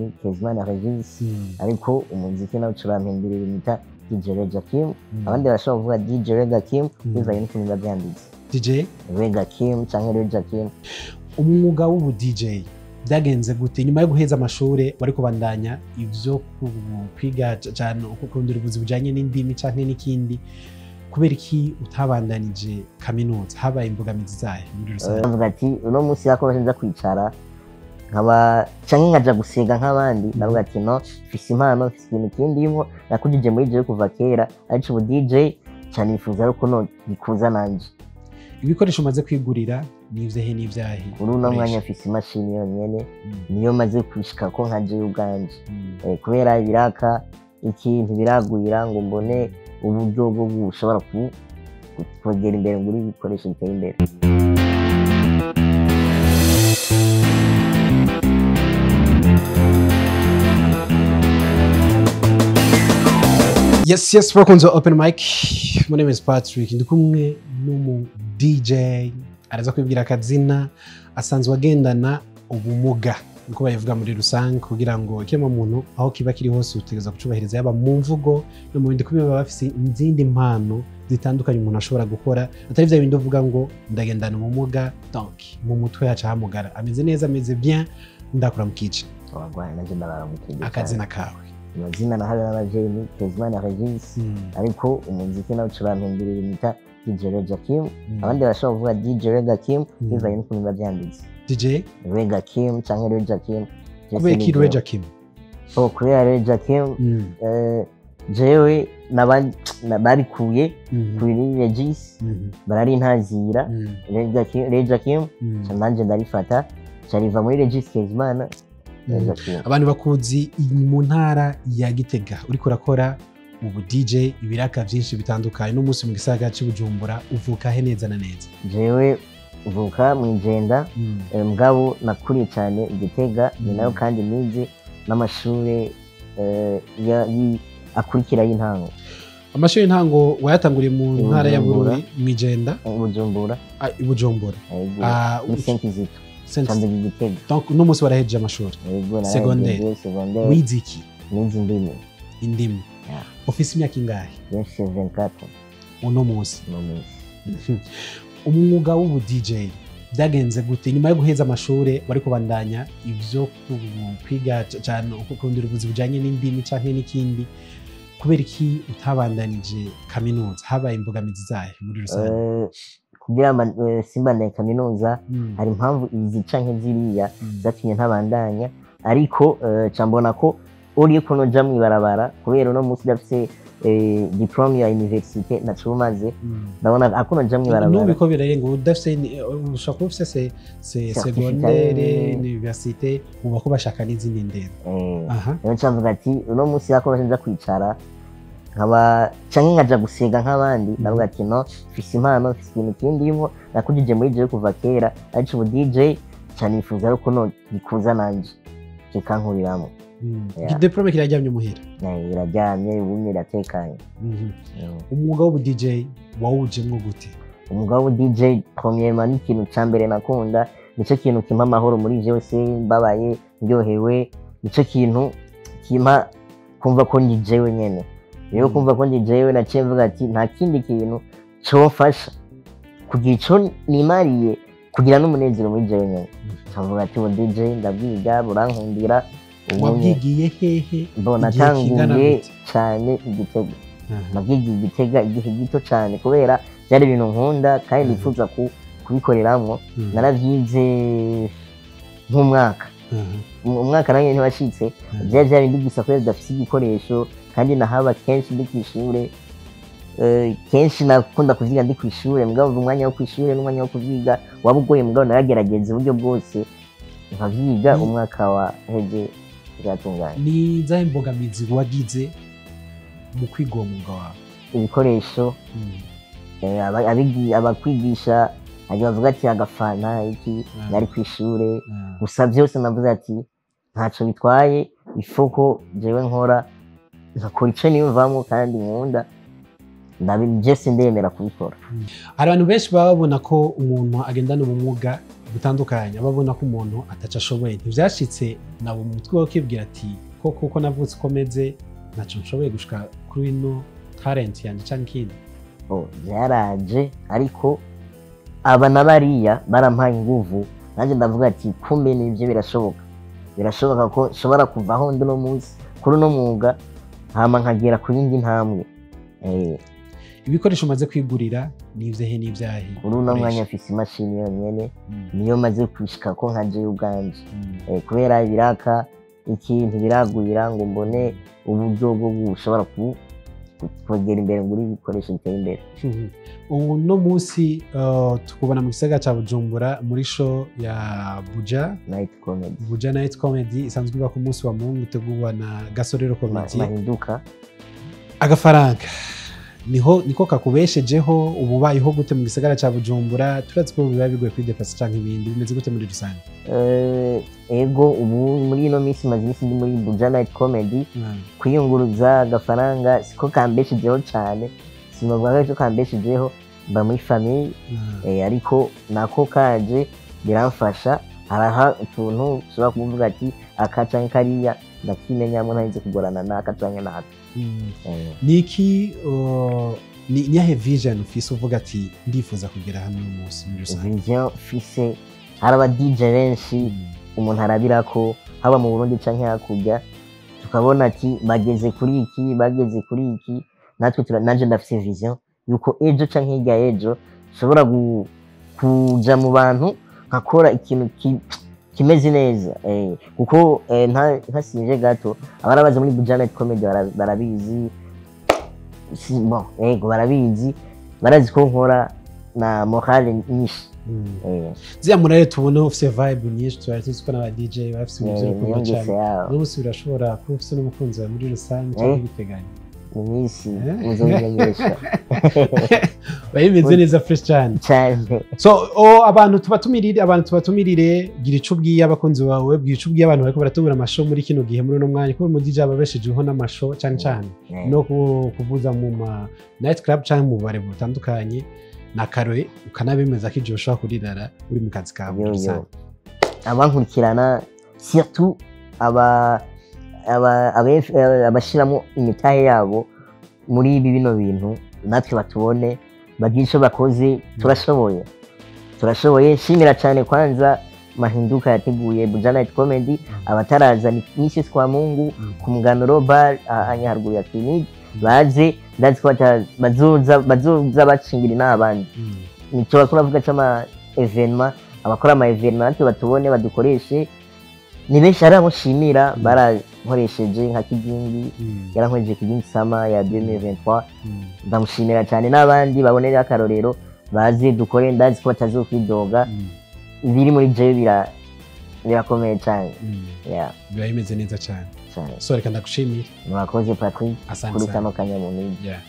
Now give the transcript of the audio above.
ni Kezimana Regis, ariko umuziki nawe urampindurira imita DJ Rega Kim. Abandi barashobora kuvuga DJ Rega Kim bivanye n'ukuntu biba byanditse. DJ Rega Kim canke Rega Kim. Umwuga w'ubu DJ byagenze gute nyuma yo guheza amashure wari kubandanya ivyo kwiga cyane kurondera ubuzi bujanye n'indimi canke n'ikindi, kubera iki utabandanije kaminuza? Habaye imbogamizi zahe muri rusange? Bavuga ati uno munsi yakomeje nza kwicara nkaba canke nkaja gusenga nk'abandi, ndavuga ati no, mfise impano, mfise ikintu kindimwo nakujije muri jewe kuva kera, ariko ubu DJ cyane nifuza yuko no gikuza nanje. Ibikoresho umaze kwigurira n'ivyahe n'ivyahe? Uri uno mwanya mfise imashini yonyene, niyo maze kwishika ko nka jewe ubwanje. Kubera ibiraka ikintu biragwira ngo mbone uburyo bwo gushobora kwegera imbere ngo ibikoresho biteye imbere. Yes, yes, welcome to Open Mic. My name is Patrick. Ndi kumwe n'umu DJ araza kwibwira akazina, asanzwe agendana ubumuga niko bayivuga muri rusange, kugira ngo ikiremwa muntu aho kiba kiri hose utegereza kucubahiriza, yaba mu mvugo no mu bindi, kuko baba bafise izindi mpano zitandukanye umuntu ashobora gukora atari vya bindi uvuga ngo ndagendana ubumuga, donc mu mutwe haca hamugara. Ameze neza, ameze bien, ndakuramukije. Wagwana nanje ndabaramukije. Akazina kawe? Amazina nahawe n'abavyeyi ni Kezimana Regis, ariko umuziki nawe urampindurira imita DJ Rega Kim. Abandi barashobora kuvuga DJ Rega Kim bivanye n'ukuntu biba byanditse. DJ Rega Kim canke Rega Kim. Kubera iki Rega Kim? Oh, kubera Rega Kim jewe babikuye kuri Regis, bararintazira Rega Kim, nanje ndarifata cariva muri Regis Kezimana. Abantu bakuzi mu ntara ya Gitega uriko urakora ubu DJ ibiraka vyinshi bitandukanye, n'umunsi mu gisagara c'i Bujumbura, uvuka he neza na neza? Jewe mvuka mw'Ijenda, mugabo nakuriye cyane Gitega, ni nayo kandi nize n'amashure akurikira y'intango. Amashure y'intango wayatanguriye mu ntara ya Bururi mw'Ijenda? Bujumbura. Bujumbura. Muri Saint-Kizito. Donc uno munsi warahejeje amashuri secondaire, wize iki? Nize indimi. Indimi. Ufise imyaka ingahe? Mfise 24. Uno munsi. Umwuga w'ubu DJ byagenze gute nyuma yo guheza amashure wari kubandanya ivyo kwiga cyane kurondera ubuzi bujanye n'indimi canke n'ikindi, kubera iki utabandanije kaminuza? Habaye imbogamizi zahe muri rusange? Kugira simbandanye kaminuza hari impamvu izi canke ziriya zatumye ntabandanya, ariko cambona ko uriye ko noja mw'ibarabara kubera uno munsi ndafise diplome ya université nacumaze, ndabona ako noja mw'ibarabara. N'ubu birarenga udafise, ushobora kuba ufise secondaire université, uba ko bashaka n'izindi ndero. Rero ncavuga ati uno munsi yakomeje nza kwicara nkaba canke nkaja gusenga nk'abandi, ndavuga ati no, mfise impano, mfise ikintu kindimwo nakujije muri jewe kuva kera, ariko ubu DJ cyane nifuza yuko no gikuza nanje kikankuriramwo. Diplome kiraryamye muhira? Iraryamye, ubu iratekanye. Umwuga w'ubu DJ wawujemwo gute? Umwuga w'ubu DJ premièrement ni ikintu ca mbere nakunda, nico kintu kimpa amahoro muri vyose, mbabaye ndyohewe, nico kintu kimpa kumva ko ndi jewe nyene. Rero kumva ko ndi jewe naciye mvuga ati nta kindi kintu comfasha kugira ico nimariye kugira n'umunezero muri jewe nyene. Nkavuga ati ubu DJ ndabwiga burankundira. Wabwigiye hehe? Mbona natanguye cyane Igitega. Nabwigiye Igitega igihe gito cyane kubera byari ibintu nkunda kandi nifuza kubikoreramwo. Naravyize nk'umwaka. Umwaka nanjye ntibashitse, byari byari gusa kubera udafise igikoresho, kandi nahaba kenshi ndi kw'ishure. Kenshi nakunda kuvyiga ndi kw'ishure, mugabo umwanya wo kw'ishure n'umwanya wo kuvyiga waba ugoye, mugabo naragerageza uburyo bwose nkavyiga. Umwaka waheze byatunganye. Ni izahe mbogamizi wagize mu kwiga uwo mwuga wawe? Ibikoresho, abakwigisha hanyuma bavuga ati agafana iki nari kw'ishure, gusa byose navuze ati ntaco bitwaye, ifoko jewe nkora nkakora ico niyumvamwo kandi nkunda, byose ndemera kubikora. Hari abantu benshi baba babona ko umuntu agendana ubumuga Butandukanye, ababona ko umuntu ataco ashoboye. Ntivyashitse nawe mu mutwe wawe ukibwira ati ko kuko navutse uko meze, ntaco nshoboye gushika kuri ino talent yanje canke ikindi? Oh, byaraje, ariko aba na bariya barampaye inguvu, nanjye ndavuga ati kumbe nibyo birashoboka, birashoboka ko nshobora kuva aho ndi uno munsi kuri uno mwuga, hama nkagera ku yindi ntambwe. Ibikoresho umaze kwigurira ni ivyahe n'ivyahe? Kuri uno mwanya mfise imashini yonyene, niyo maze gushika ko nka jewe ubwanje. Kubera ibiraka ikintu biragwira ngo mbone uburyo bwo gushobora kwegera imbere ngo ibikoresho biteye imbere. Ubu no munsi tukubona mu gisagara ca Bujumbura muri show ya Buja Night Comedy. Buja Night Comedy isanzwe iba ku munsi wa Mungu, itegurwa na Gasorero Comedy. Mahinduka. Agafaranga niho niko kakubeshejeho? Ubu ubayeho gute mu gisagara ca Bujumbura? Turazi ko biba bigoye kwidepasa canke ibindi, bimeze gute muri rusange? Ego, ubu muri ino minsi maze iminsi ndi muri Buja Night Comedy. Kwiyunguruza, agafaranga siko kambeshejeho cyane, sinovuga ko kambeshejeho, mba muri famille. Ariko nako kaje biramfasha, haraha utuntu ushobora kuvuga ati aka canke kariya ndakimenyamo, ntarinze kugorana n'aka canke n'aka. Niki ni niyahe vision ufise uvuga ati ndifuza kugera hano uno munsi muri rusange? Vision mfise, hari aba DJ benshi umuntu arabirako, haba mu Burundi canke hakurya, tukabona ati bageze kuri iki, bageze kuri iki, natwe nanje ndafise vision yuko ejo canke hirya y'ejo nshobora kuja mu bantu nkakora ikintu kimeze neza, kuko ntasinje gato, abarabaza muri Buja Night Comedy barabizi. Bon, ego, barabizi, barazi ko nkora na morale nyinshi. Ziriya morale tubona ufise vibe nyinshi, tuba tuzi ko n'aba DJ bafise ibintu niyo by'urukundo ngeso cyane. Yabo. Uno munsi birashobora kuba ufise n'umukunzi wawe muri rusange cyangwa ibiteganya? Mu minsi muzobimenyesha. Biba bimeze neza, fresh cyane. Cyane. So abantu tubatumirire, gira ico ubwiye abakunzi bawe, bwira ico ubwiye abantu bariko barategura ama show muri kino gihe, muri uno mwanya, kuko mu DJ ababeshejeho n'ama show cyane cyane no kuvuza mu ma night club cyangwa mu bubare butandukanye na karoye, ukanabemeza ko ijoro ushobora kurirara uri mu kazi kawe muri Yo, yo. rusange. Abankurikirana, surtout abashiramo imitahe yabo muri ibi bino bintu, natwe batubone, bagire ico bakoze, turashoboye, turashoboye. Nshimira cyane kwanza Mahinduka yateguye Buja Night Comedy. Abataraza, ni misi kwa Mungu ku Muganuro Bar, ahanya haruguru ya clinique, baze, ndazi ko bazoza bacingira n'abandi. Nico bakora bavuga c'ama événement, abakora ama événement natwe batubone, badukoreshe. Ni benshi, hari abo nshimira barankoresheje nka Kigingi, yarankoresheje Kigingi Sama ya 2023. Ndamushimira cyane, n'abandi babonera akarorero, baze dukore, ndazi ko batazokwidoga. Ibiri muri jewe birakomeye cyane. Yeah. Biba bimeze neza cyane. Cyane. So reka ndagushimire. Murakoze, Patrick, Asante kuri sana. kano kanyamunini. Yeah.